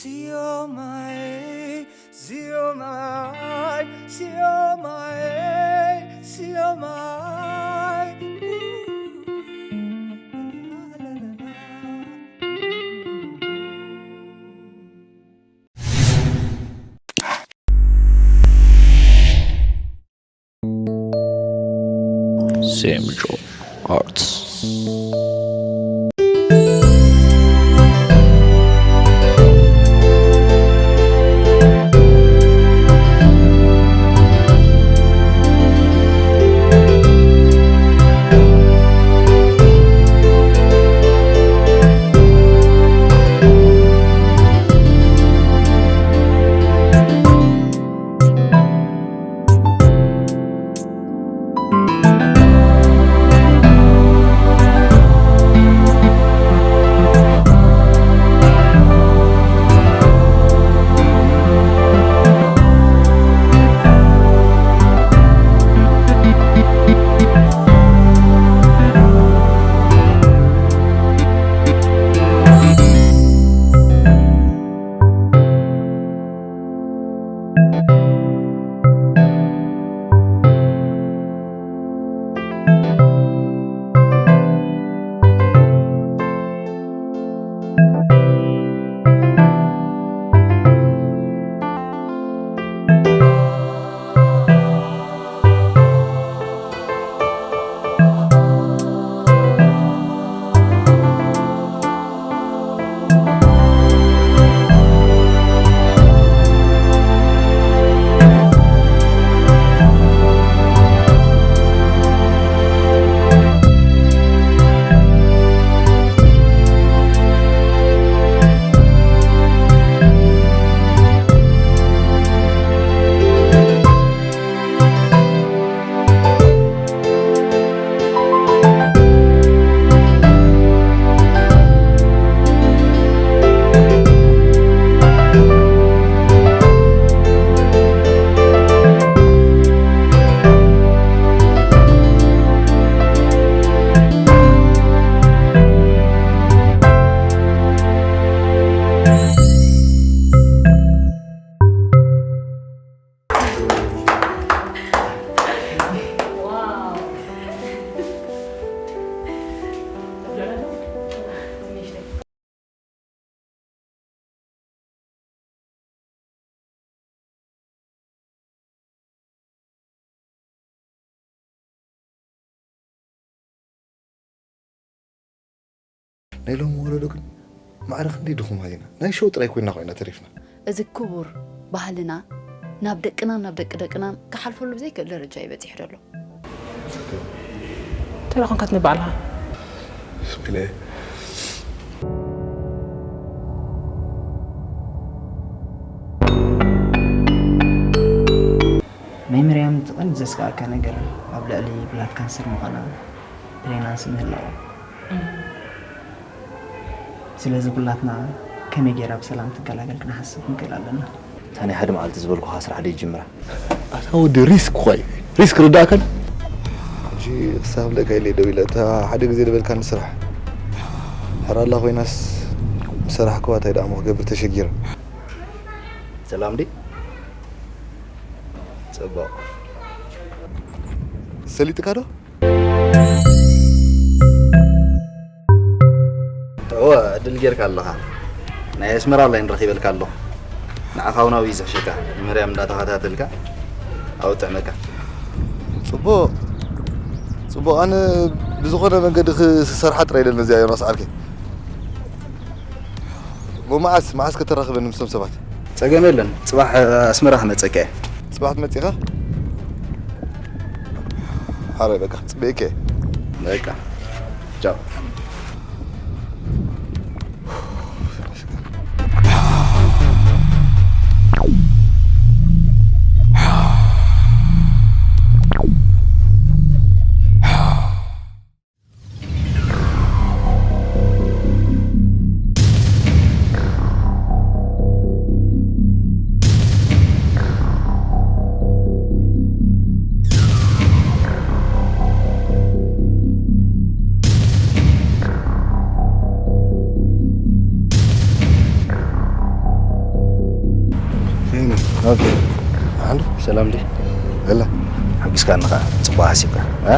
Siomai, siomai, siomai, siomai. Semjo Arts. ናይ ሎሚ ወለዶ ግን ማዕረ ክንደይ ድኹማት ኢና። ናይ ሸው ጥራይ ኮይና ኮይና ተሪፍና። እዚ ክቡር ባህልና ናብ ደቅናን ናብ ደቂ ደቅናን ክሓልፈሉ ብዘይክእል ደረጃ እዩ በጺሑ ዘሎ። እንታይ ደኣ ኮንካ ትብል ባዕልኻ? ስቕ ኢለ ናይ ምርያም እቲ ቀንዲ ዘስግኣካ ነገር ኣብ ልዕሊ ብላድ ካንሰር ምዃና ፕሬግናንሲ ምህላዋ። ስለዚ ኩላትና ከመይ ጌራ ብሰላም ትገላገል ክንሓስብ ክንክእል ኣለና። እታ ናይ ሓደ መዓልቲ ዝበልኩኻ ስራሕ ዶ ይጅምራ? ኣታ ወዲ ሪስክ ኳይ ሪስክ ርዳእካን። ሕጂ ክሳብ ለካ ኢለ ደው ኢለ እታ ሓደ ግዜ ዝበልካኒ ስራሕ ሕራላ ኮይናስ ምሰራሕክዋ እንታይ ደኣ እሞ ክገብር ተሸጊረ። ሰላም ዲ? ጽቡቕ። ሰሊጥካ ዶ? እወ፣ ዕድል ጌርካ ኣለኻ። ናይ ኣስመራ ላይን ረኺበልካ ኣለኹ። ንዓኻ እውን ኣብዩ ዝሕሸካ። ንምርያም እንዳተኸታተልካ ኣብኡ ጥዕመካ። ጽቡቕ። ጽቡቕ። ኣነ ብዝኾነ መንገዲ ክሰርሓ ጥራይ ኢለ ነዚኣ ዮናስ ዓርኪ። እሞ መዓስ፣ መዓስ ከተራኽበኒ ምስቶም ሰባት? ጸገም የለን። ጽባሕ፣ እ፣ ኣስመራ ክመጸካ እየ። ጽባሕ ትመጺኻ? ሓራይ በቃ፣ ጽበየካ እየ። በቃ። ቻው። ኦኬ። ኣንዱ ሰላም ዲ እለ ሓጊዝካኒ ከዓ ጽቡቅ ሓሲብካ እ?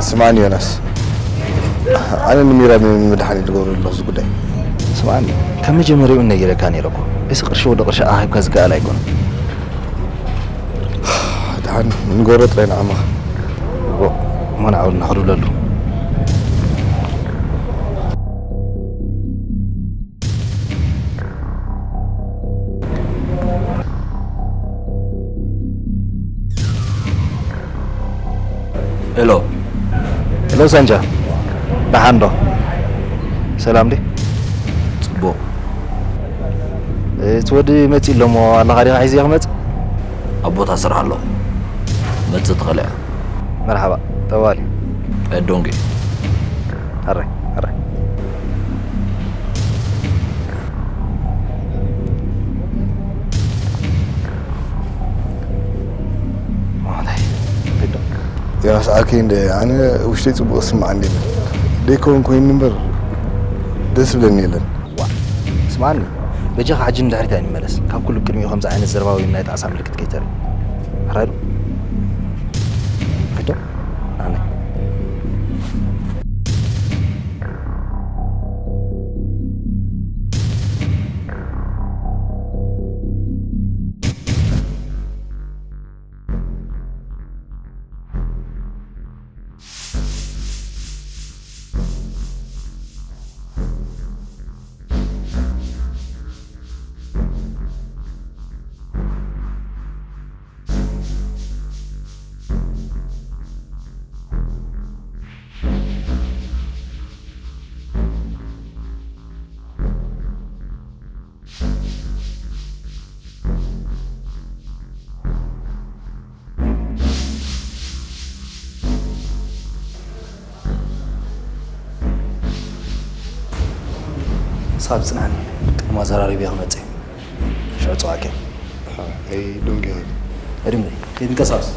ስማዕኒ ዮናስ፣ ኣነ ንሚራ ምድሓን ዝገብሩ ኣለኹ እዚ ጉዳይ። ስማዕኒ፣ ካብ መጀመሪያኡ ነጊረካ ነይረ እኮ። እዚ ቅርሺ ወዲ ቅርሺ ኣሂብካ ዝከኣል ኣይኮነን። ድሓን ንገብሮ ጥራይ ንዓማ። እሞ ንዓው እናኽድብለሉ። ሄሎ ሄሎ ሳንጃ፣ ደሓን ዶ? ሰላም ዲ? ጽቡቕ። እቲ ወዲ መጺእ ኣሎ እሞ ኣለኻ ዲኻ ሒዝዮ ክመጽእ? ኣብ ቦታ ስራሕ ኣሎ። መጽእ ትኽእል እያ። መርሓባ ተባባሊ። ኤዶንጌ ኣረ ኣረ ዮናስ ዓርከይ እንደ ኣነ ውሽጠይ ጽቡቕ ስምዓኒ የለን። ደይከውን ኮይኑ እምበር ደስ ብለኒ የለን። ስማኒ በጃኻ ሕጂ ንድሕሪት ኣይንመለስ። ካብ ኩሉ ቅድሚኡ ከምዚ ዓይነት ዘረባ ወይ ናይ ጣዕሳ ምልክት ከይተርኢ። ሕራይ ዶ? ሕቶ? ኣነ። ሳብ ጽናኒ ቅድሚ ኣዘራሪብያ ክመጽእ ሽዑ ጽዋዕከ ኣይ ዶንጌ እድምሪ ከይትንቀሳቀስ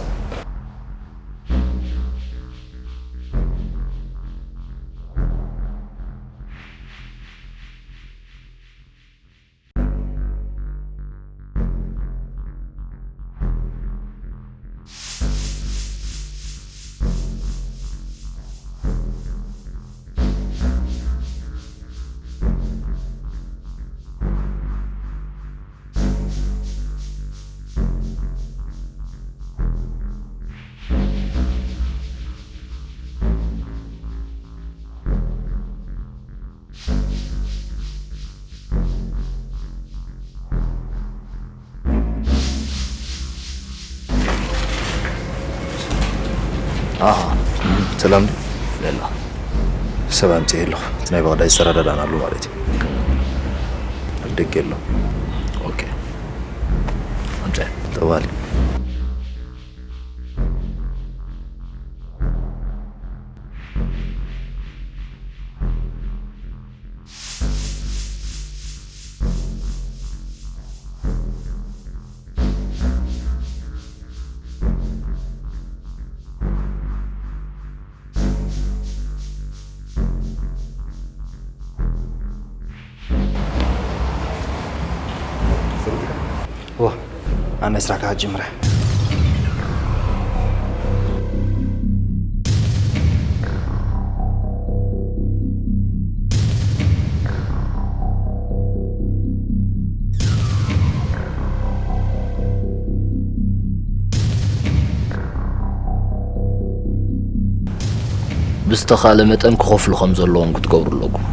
ኣሃ ሰላም ዶ? ለላ ሰብ ኣምፅእ ኣለኹ። እቲ ናይ በቕዳይ ዝተረዳዳእናሉ ማለት እዩ። ኣብ ደገ ኣሎ። ኦኬ። ኣምፅእ። ጠባሊ። ዋ ኣነ ስራሕካ ጅምረ ብዝተኻለ መጠን ክኸፍሉ ከም ዘለዎም ክትገብሩ ኣለኩም።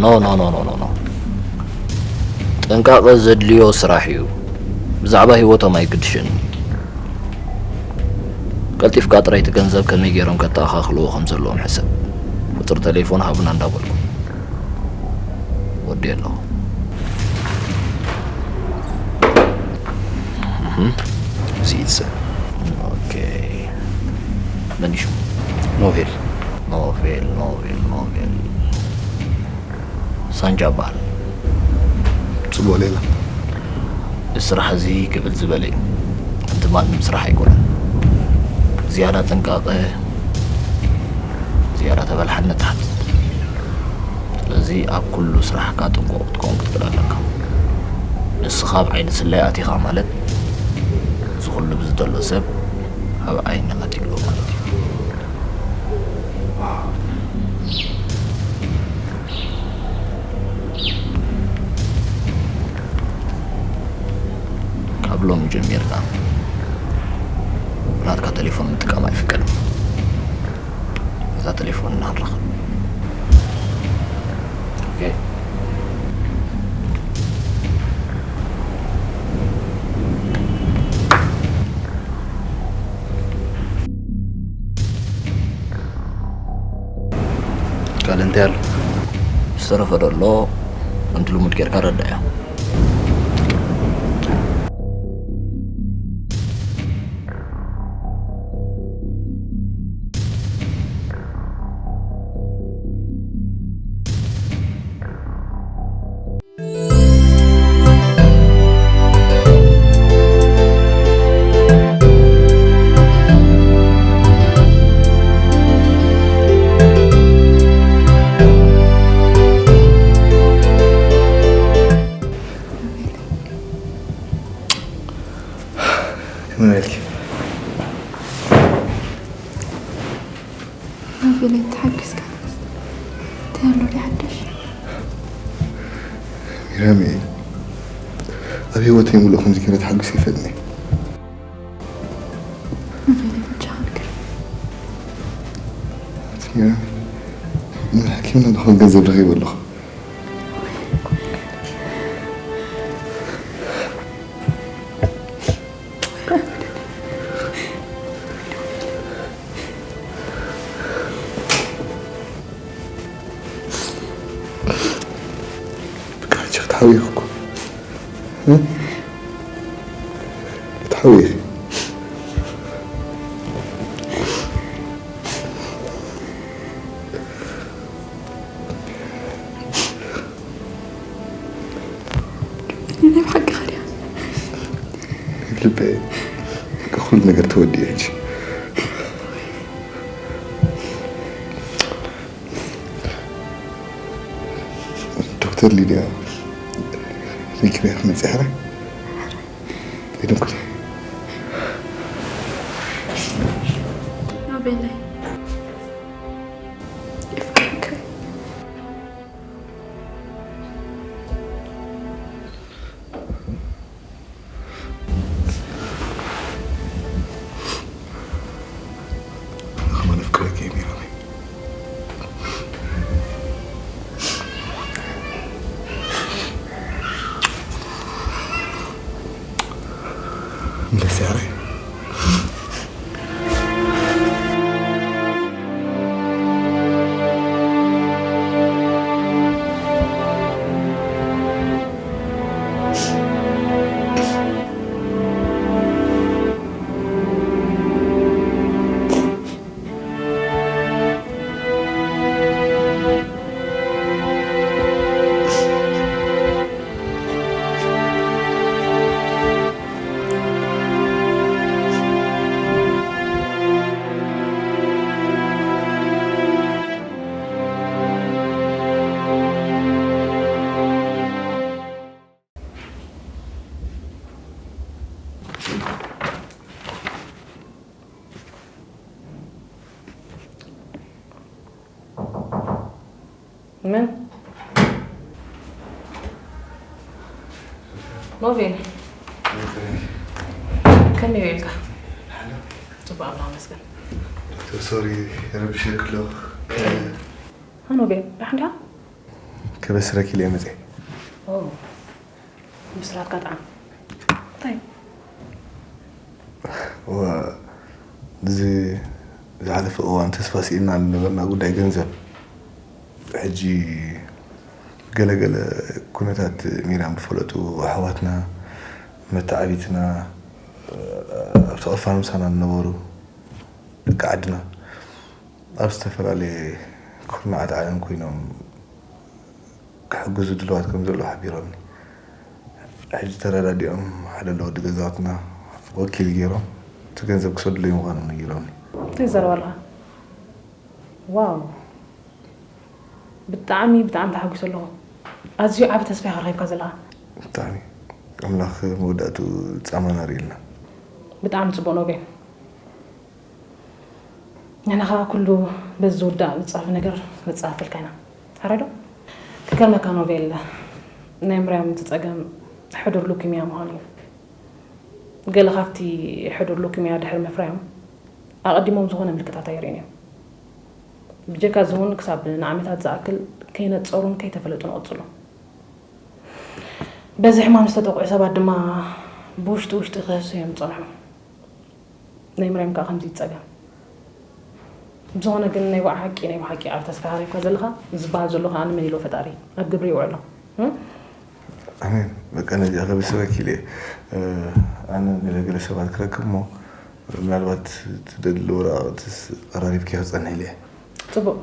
ኖ ኖ ኖ ኖ ኖ ኖ ጥንቃቐ ዘድልዮ ስራሕ እዩ። ብዛዕባ ህይወቶም ኣይግድሽን። ቀልጢፍካ ጥራይ እቲ ገንዘብ ከመይ ገይሮም ከተኣኻኽልዎ ከም ዘለዎም ሕሰብ። ቁፅሪ ተሌፎን ሃቡና እንዳበልኩም ወዲ ኣለኹ። እህም። ስኢት ሰብ። ኦኬ። መን እዩ ሽሙ? ኖቬል። ኖቬል፣ ኖቬል፣ ኖቬል። ሳንጃ በሃል። ጽቡቕ ሌላ። እዚ ስራሕ እዚ ክብል ዝበለ እዩ። እቲ ማንም ስራሕ ኣይኮነን። ዝያዳ ጥንቃቐ፣ ዝያዳ ተበላሓነት ትሓትት። ስለዚ ኣብ ኩሉ ስራሕካ ጥንቁቕ ክትከውን ክትክእል ኣለካ። ንስኻ ኣብ ዓይኒ ስለያ ኣቲኻ ማለት፣ እዚ ኩሉ ብዝደሎ ሰብ ኣብ ዓይኒ ኣትዩሎ ማለት እዩ። ካብ ሎሚ ጀሚርና ናትካ ቴሌፎን ምጥቃም ኣይፍቀድን። እዛ ቴሌፎን ኢና ንራኸብ። ኦኬ። ካልእ እንታይ ኣሎ? ዝተረፈ ደሎ ከምቲ ልሙድ ጌርካ ረዳዮ። ከመይ በልኪ? ኣቤለይ፣ ተሓጊስካ። እንታይ ኣሎ ድዩ ሓድሽ? ሚራሚ፣ ኣብ ህይወተይ ሙሉእ ከምዚ ገይረ ተሓጒሰ ኣይፈልጥን እየ። ኣቤለይ፣ በጃኻ ንገረኒ። ኣቲ ሚራሚ፣ ንሕክምና ዝኾን ገንዘብ ረኺበ ኣለኹ። በቃ፣ ሕጂ ክትሓውዪ እኮ። እ? ክትሓውዪ። ናይ ብሓቂ ኸድያ። ልበይ፣ በቃ፣ ኩሉ ነገር ተወዲኡ ሕጂ። ዶክተር ሊድያ፣ ነጊረያ ክመጽእ ሕራይ። ኣይደንኩን። ኣቤለይ። የፍቅረካ። ኣነ ከማን ኣፍቅረኪ እየ ሜሮነይ። ምለስ ያረይ። መን? ኖቬል። ከመይ ውዒልካ? ጽቡቕ፣ ኣምላኽ ይመስገን። ዶክተር፣ ሶሪ፣ ረቢሸኪ ኣለኹ። ሃኖቤል፣ ደሓን ዲኻ? ከበስረኪ ኢለ እየ መጺአ። ኦ፣ ብስራትካ ጥዓም። እንታይ? እዋ፣ እዚ ዝሓለፈ እዋን ተስፋ ስኢንና ዝነበርና ጉዳይ ገንዘብ፣ ሕጂ ገለገለ ኩነታት ሚርያም ዝፈለጡ ኣሕዋትና፣ መተዓቢትና፣ ኣብቲ ቕፋል ምሳና ዝነበሩ ደቂ ዓድና፣ ኣብ ዝተፈላለየ ኩርናዓት ዓለም ኮይኖም ክሕግዙ ድልዋት ከም ዘለዉ ሓቢሮምኒ። ሕጂ ተረዳዲኦም ሓደ ኣሎ ወዲ ገዛውትና ወኪል ገይሮም እቲ ገንዘብ ክሰዱለይ ምዃኖም ነጊሮምኒ። እንታይ ትዛረብ ኣለኻ? ዋው! ብጣዕሚ፣ ብጣዕሚ ተሓጒሰ ኣለኹ። ኣዝዩ ዓቢ ተስፋ ኢኻ ረኺብካ ዘለኻ። ብጣዕሚ። ኣምላኽ መወዳእቱ ጻማና ርእየልና። ብጣዕሚ ጽቡቕ ኖቤል። ንሕና ከዓ ኩሉ በዚ ዝውዳእ ንጻፊ ነገር ንጻፍልካ ኢና። ሓራይ ዶ? ክገርመካ ኖቤል፣ ናይ ምርያም እቲ ጸገም ሕዱር ሉኪምያ ምዃኑ እዩ። ገለ ካብቲ ሕዱር ሉኪምያ ድሕሪ ምፍራዮም ኣቐዲሞም ዝኾነ ምልክታት ኣየርእዩን እዮም። ብጀካ እዚ እውን ክሳብ ንዓመታት ዝኣክል ከይነጸሩን ከይተፈለጡን ይቕጽሉ። በዚ ሕማም ዝተጠቕዑ ሰባት ድማ ብውሽጢ ውሽጢ ክህሱ እዮም ዝጸንሑ። ናይ ምርያም ከዓ ከምዚ ይጸገም። ብዝኾነ ግን ናይ ብሓቂ ናይ ብሓቂ ኣብ ተስፋ ሃሪብካ ዘለኻ ዝበሃል ዘሎ ከዓ ንመን ኢሎ ፈጣሪ ኣብ ግብሪ ይውዕሎ። እም? ኣሜን። በቃ ነዚኣ ከብስረኪ ኢለ እየ። ኣነ ገለገለ ሰባት ክረክብ እሞ ምናልባት ትደልዎ ወረቓቕትስ ቀራሪብኪ ክጸንሕ ኢለ እየ። ጽቡቕ።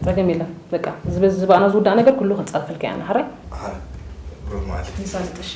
ጸገም የለን። በቃ ዝበ- ዝባና ዝውዳእ ነገር ኩሉ ክንጻፈልካ ኢና። ሓራይ ብሩህ መዓልቲ። ይሳልጥ። እሺ።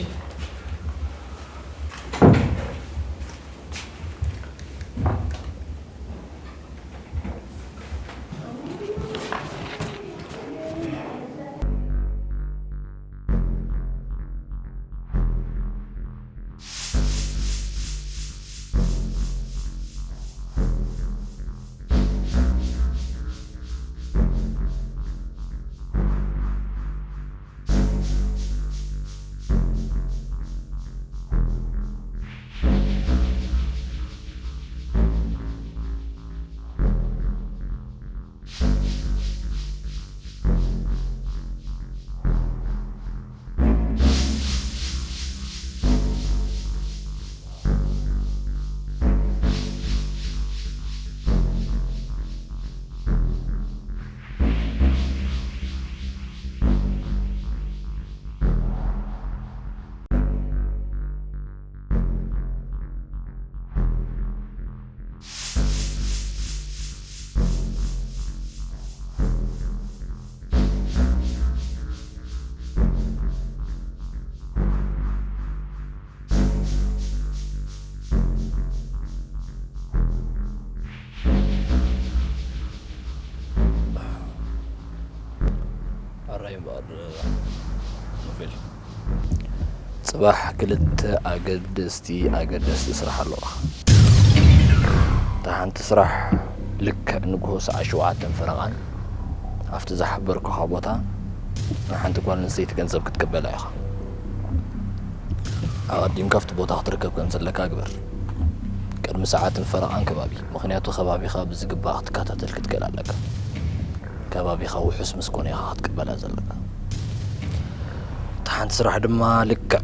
ኣራይ እምበኣር ኖቤል፣ ጽባሕ ክልተ ኣገደስቲ ኣገደስቲ ስራሕ ኣለዋ። እታ ሓንቲ ስራሕ ልክዕ ንግሆ ሰዓት ሸውዓተን ፈረቓን ኣብቲ ዝሓበርኩኻ ቦታ ንሓንቲ ጓል ኣንስተይቲ ገንዘብ ክትቅበላ ኢኻ። ኣቐዲምካ ኣብቲ ቦታ ክትርከብ ከም ዘለካ ግበር። ቅድሚ ሰዓትን ፈረቓን ከባቢ፣ ምኽንያቱ ከባቢኻ ብዝግባእ ክትከታተል ክትክእል ኣለካ። ከባቢኻ ውሑስ ምስ ኮነ ኢኻ ክትቅበላ ዘለካ። እታ ሓንቲ ስራሕ ድማ ልክዕ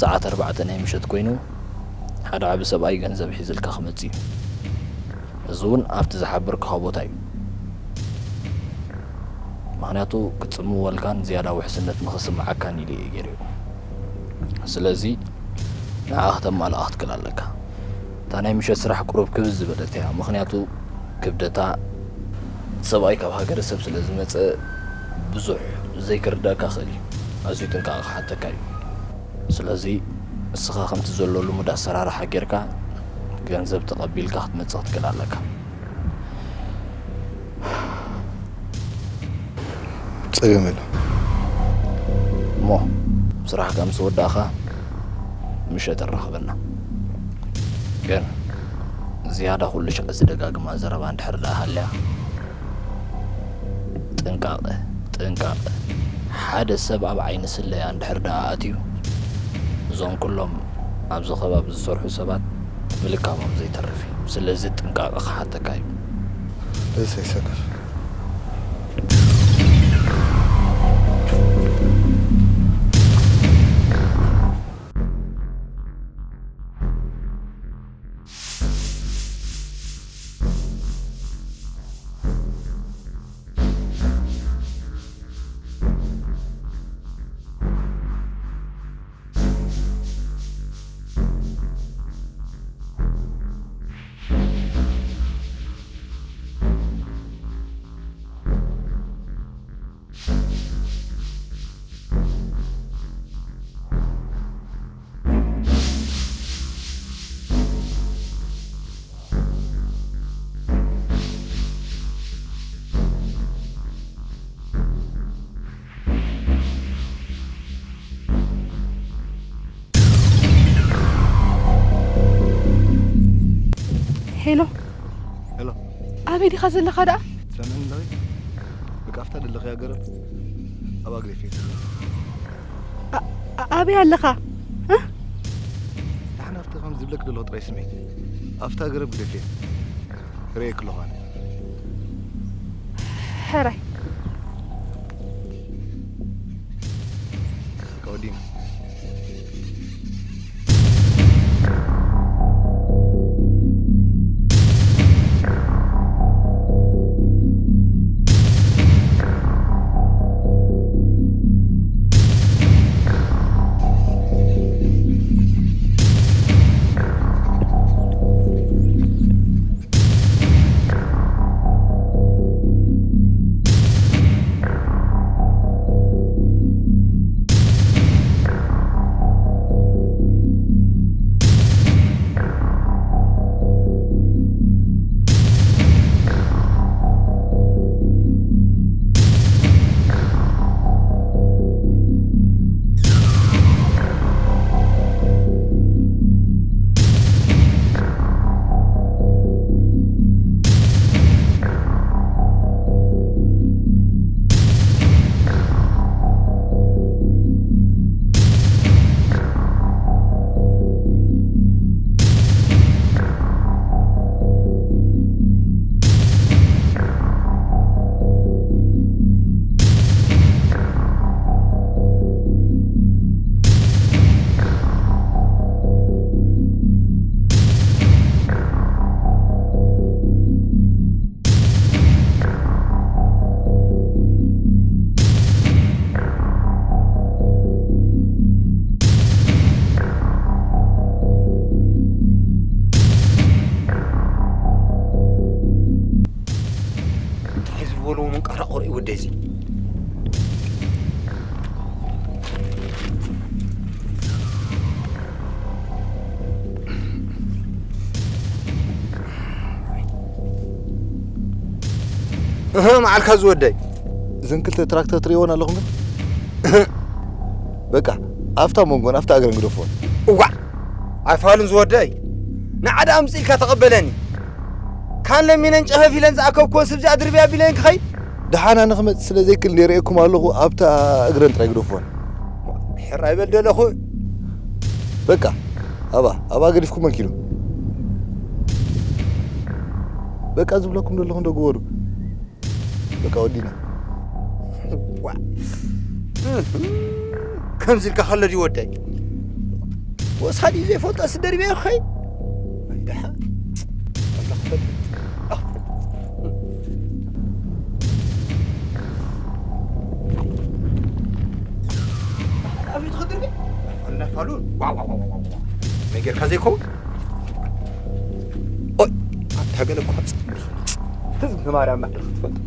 ሰዓት ኣርባዕተ ናይ ምሸት ኮይኑ ሓደ ዓቢ ሰብኣይ ገንዘብ ሒዝልካ ክመጽእ እዩ። እዚ እውን ኣብቲ ዝሓበርኩኻ ቦታ እዩ። ምኽንያቱ ክጽምወልካን ዝያዳ ውሕስነት ንኽስምዓካን ኢሉ እየ ገይረዮ። ስለዚ ንዓ ከተማልኣ ክትክእል ኣለካ። እታ ናይ ምሸት ስራሕ ቁሩብ ክብድ ዝበለት እያ፣ ምኽንያቱ ክብደታ እቲ ሰብኣይ ካብ ሃገረሰብ ስለ ዝመጸ ብዙሕ ዘይክርዳእካ ክእል እዩ። ኣዝዩ ጥንቃቐ ክሓተካ እዩ። ስለዚ ንስኻ ከምቲ ዘሎ ልሙድ ኣሰራርሓ ጌርካ ገንዘብ ተቐቢልካ ክትመጽእ ክትክእል ኣለካ። ጸገም የለን። እሞ ስራሕካ ምስ ወዳእኻ ምሸት ኣራኽበና። ግን ዝያዳ ኩሉ ሻዕ ዝደጋግማ ዘረባ እንድሕር ደኣ ሃልያ፣ ጥንቃቐ፣ ጥንቃቐ። ሓደ ሰብ ኣብ ዓይኒ ስለያ እንድሕር ደኣ ኣትዩ፣ እዞም ኩሎም ኣብዚ ከባቢ ዝሰርሑ ሰባት ምልካሞም ዘይተርፍ እዩ። ስለዚ ጥንቃቐ ክሓተካ እዩ። ደስ ኣይሰከፍ። ሄሎ፣ ሄሎ፣ ኣበይ ዲኻ ዘለኻ ደኣ? ትሰምዕኒ ኣለኺ? በቃ ኣብታ ደለኽያ ገረብ ኣብ ኣግሬፍ እየ። ኣ- ኣበይ ኣለኻ? እ? ደሓን ኣብቲ ከም ዝብለክ ደለኹ ጥራይ ስምዒ። ኣብታ ገረብ ግደፍ እየ። ርእየክ ኣለኹ ኣነ። ሕራይ። በቃ ወዲና። እንታይ ዝበልዎ መንቀራቕሮ እዩ ወደዚ? እህ፣ መዓልካ ዝወደይ። እዘን ክልተ ትራክተር ትርእይወን ኣለኹም ግን? በቃ፣ ኣብታ መንጎን ኣብታ እግረን ግደፎን። እዋዕ! ኣይፋሉን ዝወደይ። ንዓ ደኣ ኣምጽእ ኢልካ ተቐበለኒ። ካን ለሚነን ጨፈፍ ኢለን ዝኣከብክወን ስብዚ ኣድርብያ ቢለን ክኸይድ? ደሓን ኣነ ክመጽእ ስለ ዘይክእል እንደ ርእየኩም ኣለኹ፣ ኣብታ እግረን ጥራይ ግደፎን። ሕራይ በል ደለኹ። በቃ፣ ኣባ፣ ኣባ ገዲፍኩመን ኪዱ። በቃ ዝብለኩም ዘለኹ እንዶ ግበሩ። በቃ ወዲና። ዋ። ከምዚ ኢልካ ከሎ ድዩ ወደይ? ወሳዲ ዘይፈልጦ ስደድ ቤ ኸይ። ኣይደሓ። ኣላ ክፈልጥ። ኣኽፈልጥ። ኣቤት ኸድር ቤ። ኣላ ፋሉን። ዋ፣ ዋ፣ ዋ፣ ዋ፣ ዋ። ነገርካ ዘይከውን? ኦይ፣ ኣታ ገለ እኳ ትጽብር። ህዝቢ ማርያም ማዕረ ክትፈልጥ።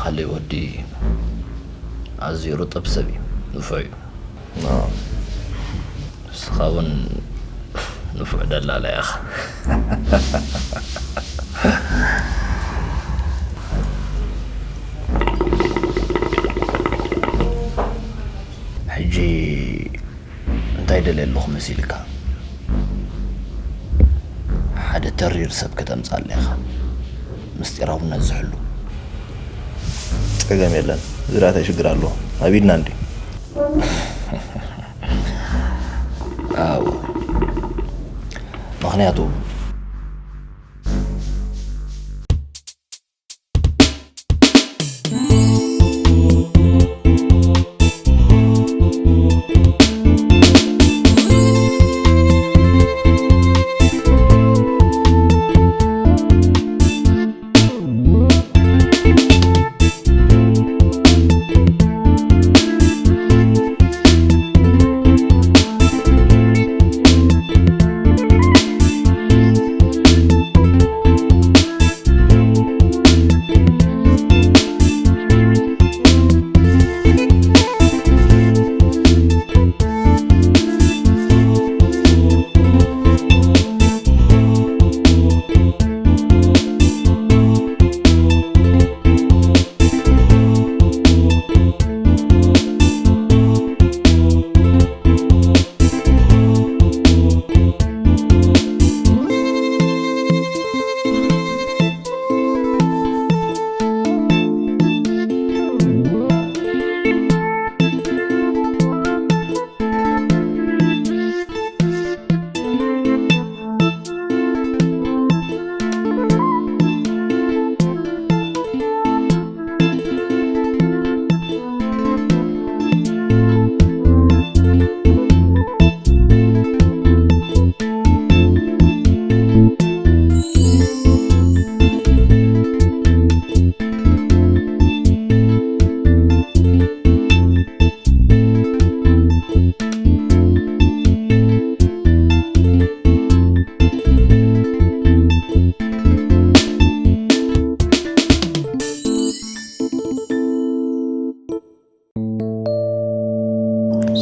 ኣለ ወዲ ኣዝዩ ርጥብ ሰብ እዩ፣ ንፉዕ እዩ። ንስኻ እውን ንፉዕ ደላላ ኢኻ። ሕጂ እንታይ ደልየ ኣለኹ መሲልካ? ሓደ ተሪር ሰብ ከተምጻለይ ኢኻ፣ ምስጢራውነት ዝሕሉ። ጸገም የለን፣ ዝራእታይ ሽግር ኣለዎ። ኣብ ኢድና እንዲ። ኣዎ፣ ምኽንያቱ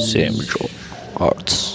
Semjo Arts.